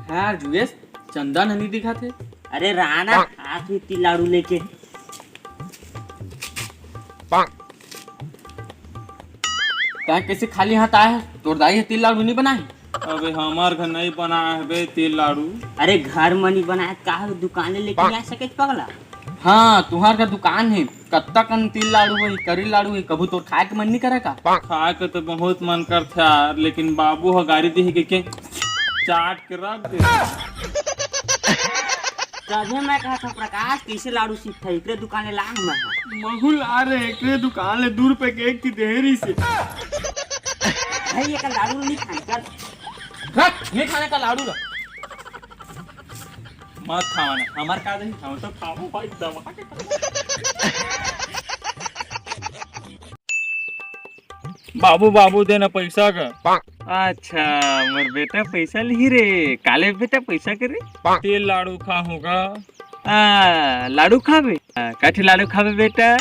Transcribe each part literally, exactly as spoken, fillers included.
हाँ जुगेश, चंदन ह नी दिखत हे। अरे राना, आत हे तिल लाडू लेके। तैं कैसे खाली हाथ आए हे? तोर दाई ह तिल लाडू नी बनाए हे? अबे हमर घर नहीं बनाए हे बे तिल लाडू। अरे घर म नी बनाए त का हो, दुकान ले लेके नहीं आ सके पगला? हाँ, तुहार का दुकान हे, कत्ता कन तिल लाडू होही, करी लाडू होही, कभू तोर खाए के मन नहीं करे का? खाए के तो बहुत मन करथे यार, लेकिन बाबू ह गारी दिही के, के चाट के रख दे। तभे मैं कहत हूँ, प्रकाश, कैसे लाडू सीखता है? एकरे दुकान ले लांग मैं। महू ला रे, एकरे दुकान ले दू रुपए के एक ठी देहरी से। भाई, ये का लाडू नहीं खाने का। रख, नहीं खाने का लाडू ला। मत खावा ना, हमार का दही, हम तो खाबो भाई, दबा के खाबो। बाबू, बाबू, दे ना पैसा का। अच्छा, मोर बेटा पैसा लिही रे। काले बेटा पैसा के रे? तेल लाडू खाहूँ का। आ, लाडू खाबे? आ, काठी लाडू खाबे बेटा?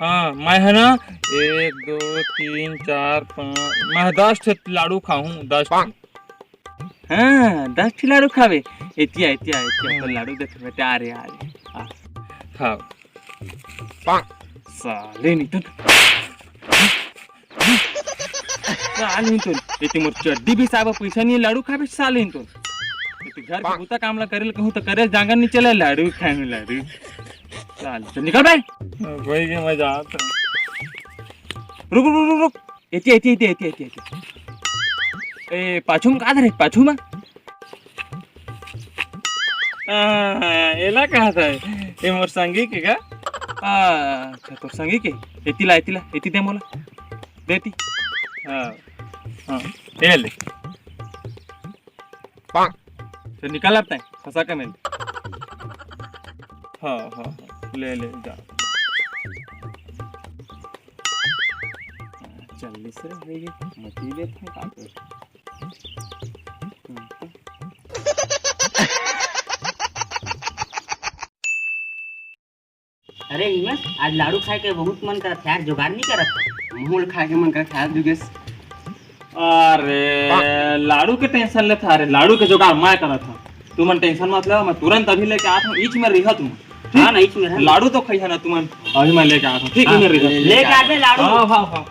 हाँ, मैं है ना, एक, दो, तीन, चार, पाँच, मैं दस ठे लाडू खाहूँ, दस ठे। हाँ, दस ठी लाडू खाबे। एतिया, एतिया, एतिया, तो लाडू देख बेटा, आ रे, आ रे। आ, खाओ। साले नहीं तो। साले नहीं तो। ये तो मोर चड्डी भी साहब पैसा नहीं है, लाडू खाबे साले नहीं तो। ये तो घर के बूता काम ला करे ले कहूँ तो करे जांगर नहीं चले, लाडू खाए में लाडू। साले, चल निकल बे। वही के मैं जात हूँ। रुक, रुक, रुक, रुक। एती, एती, एती, एती, एती, एती। ए, पाछू में का धरे? पाछू में? आ, एला कहा था? ए, मोर संगी के का? आ, अच्छा, तोर संगी के? एती ला, एती ला, एती दे मोला। दे एती। हाँ, हाँ, ए ले। तो निकाल अब तैं, फंसा के मेल। हाँ, हाँ, हाँ, ले, ले, जा। चल, ले से रे, ये मछली देख, का कर। अरे हिमेश, आज लाडू खाए के बहुत मन करत हे यार, जुगाड़ नहीं करत हे? महू ल खाए के मन करत हे यार जुगेश। अरे लाडू के टेंशन लेत हे, अरे लाडू के जुगाड़ मैं करत हूँ, तुमन टेंशन मत लो, मैं तुरंत अभी लेके आत हूँ, इच में रहा तुमन। ठीक? हाँ ना, इच में रहा। लाडू तो खाई है ना तुमन, अभी मैं लेके आत हूँ, ठीक? हाँ, इच में रहा। लेके आबे लाडू। हाँ, हाँ, हाँ।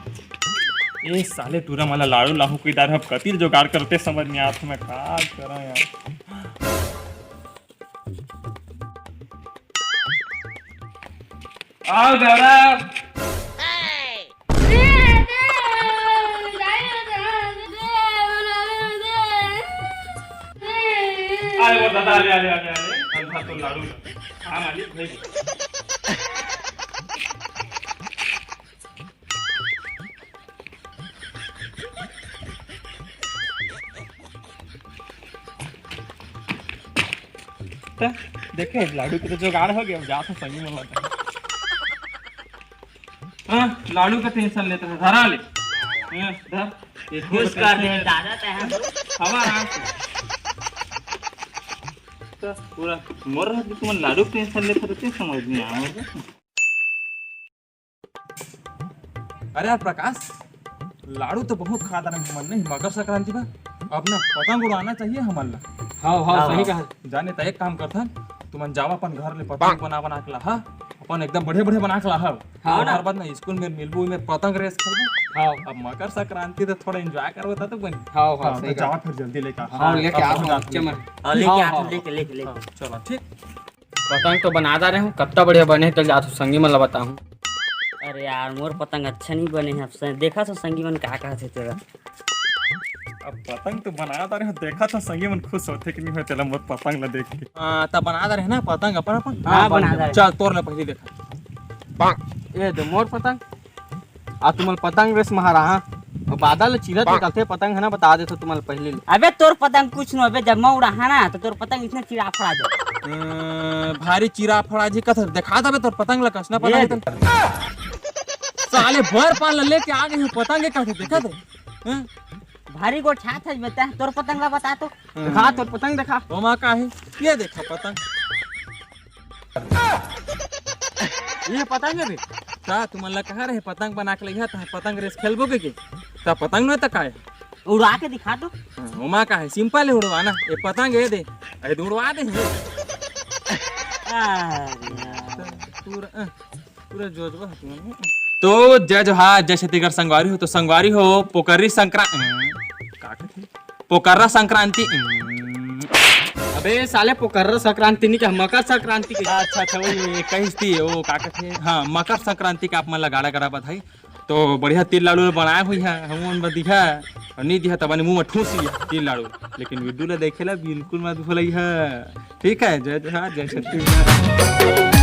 ए साले टूरा मला लाडू लाहू कोई दार, अब कतिर जुगाड़ करते समझ नहीं आत, मैं का करा यार। आओ दादा। अरे वो दादा, अरे, अरे, अरे, अरे, अंधा तो लाडू। हाँ, मालिक, भेज। त देखे, लाडू के तो जुगाड़ हो गया, अब जात हूँ संगी मन ला। हाँ, लाडू का टेंशन लेत हे, धरा ले। हाँ, धर। खुश कर दे दादा, तैं हवा आराम से। त पूरा मोर रहत के तुमन लाडू के टेंशन लेत हे, तो समझ नहीं आया। अरे यार प्रकाश, लाडू तो बहुत खात रहे हमन नहीं मकर संक्रांति पर, अब ना पतंग उड़ाना चाहिए हमन ला। हाँ, हाँ, हाँ, सही हाँ। कहा। जाने त एक काम करथन, तुमन जावा अपन घर ले पतंग बना बना के लाहा, अपन एकदम बढ़िया बढ़िया बना के लाहा। हाँ ना। ओकर बाद ना स्कूल में मिलबो, में पतंग रेस खेलबो। हाँ। अब मकर संक्रांति तो थोड़ा एंजॉय करबो त तो बनी। हाँ, हाँ, हाँ, सही तो कहा। जावा फिर जल्दी लेके आ। हाँ, हाँ, लेके आ, हाँ, लेके आ, हाँ, लेके, लेके, लेके। हाँ, चलो ठीक। पतंग तो बना डारे हूँ, कत्ता बढ़िया बने हे, चल जात हूँ संगी मन ला बताहूँ। अरे यार, मोर पतंग अच्छा नहीं बने हे। अब स-, देखा तो संगी मन का कहत हे तेला। अब पतंग तो बना डारे हूँ, देखा तो संगी मन खुश होथे कि नहीं होथे तेला मोर पतंग ला देख के। हाँ, तब बना डारे हे ना पतंग अपन अपन? हाँ, हाँ, बना बन डारे। चल, तोर ला पहली देखा। ये दे मोर पतंग। आ तुमन पतंग रेस म हरा, हाँ? अउ बादल चिरत निकलथे, पतंग हे ना, बता देथो तुमन पहले ले। अबे तोर पतंग कुछ नो, अबे जब मैं उड़ाहा ना, तो तोर पतंग इतना चिरा फड़ा जाए। अं, भारी चिरा फड़ा जी कथर, देखा दबे तोर पतंग ला, कसना पतंग ये हे तन। साले बर पान ला लेके आ गए हो, पतंग के कथर, देखा दे। हैं? भारी गोठियात हस बे तैं, तोर पतंग ला बता तो। हाँ, तोर पतंग देखा। ओमा का हे? ये देखा पतंग। ये पतंग हे बे। का तुमन ला कहा रहे पतंग बना के लइहा, त पतंग रेस खेलबो के, के? त पतंग न त काय? उड़ा के दिखा तो। हाँ, ओमा का हे, simple हे उड़वाना। ये पतंग हे दे, अरे तो उड़वा दे। अरे यार। पूरा, अ, पूरा जोजवा हतुआ में। तो जय जोहार, जय छत्तीसगढ़ संगवारी हो। तो संगवारी हो, पोकर्री संक्रांति, का कथे? पोकर्रा संक्रांति। अबे साले, पोकर्रा संक्रांति नहीं कहे, मकर संक्रांति कहे। अच्छा, अच्छा, वही, वही, कहिस ती, वो का कथे? हाँ, मकर संक्रांति के आप मन ला गाड़ा गाड़ा बधाई। तो बढ़िया तिल लाडू बनाए हुई है, हम मन बदिहा, और नहीं दिहा तब मुंह में ठूसी तिल लाडू, लेकिन वीडियो ला देखे ला बिल्कुल मत भूलई है। ठीक है, जय जोहार, जय छत्तीसगढ़।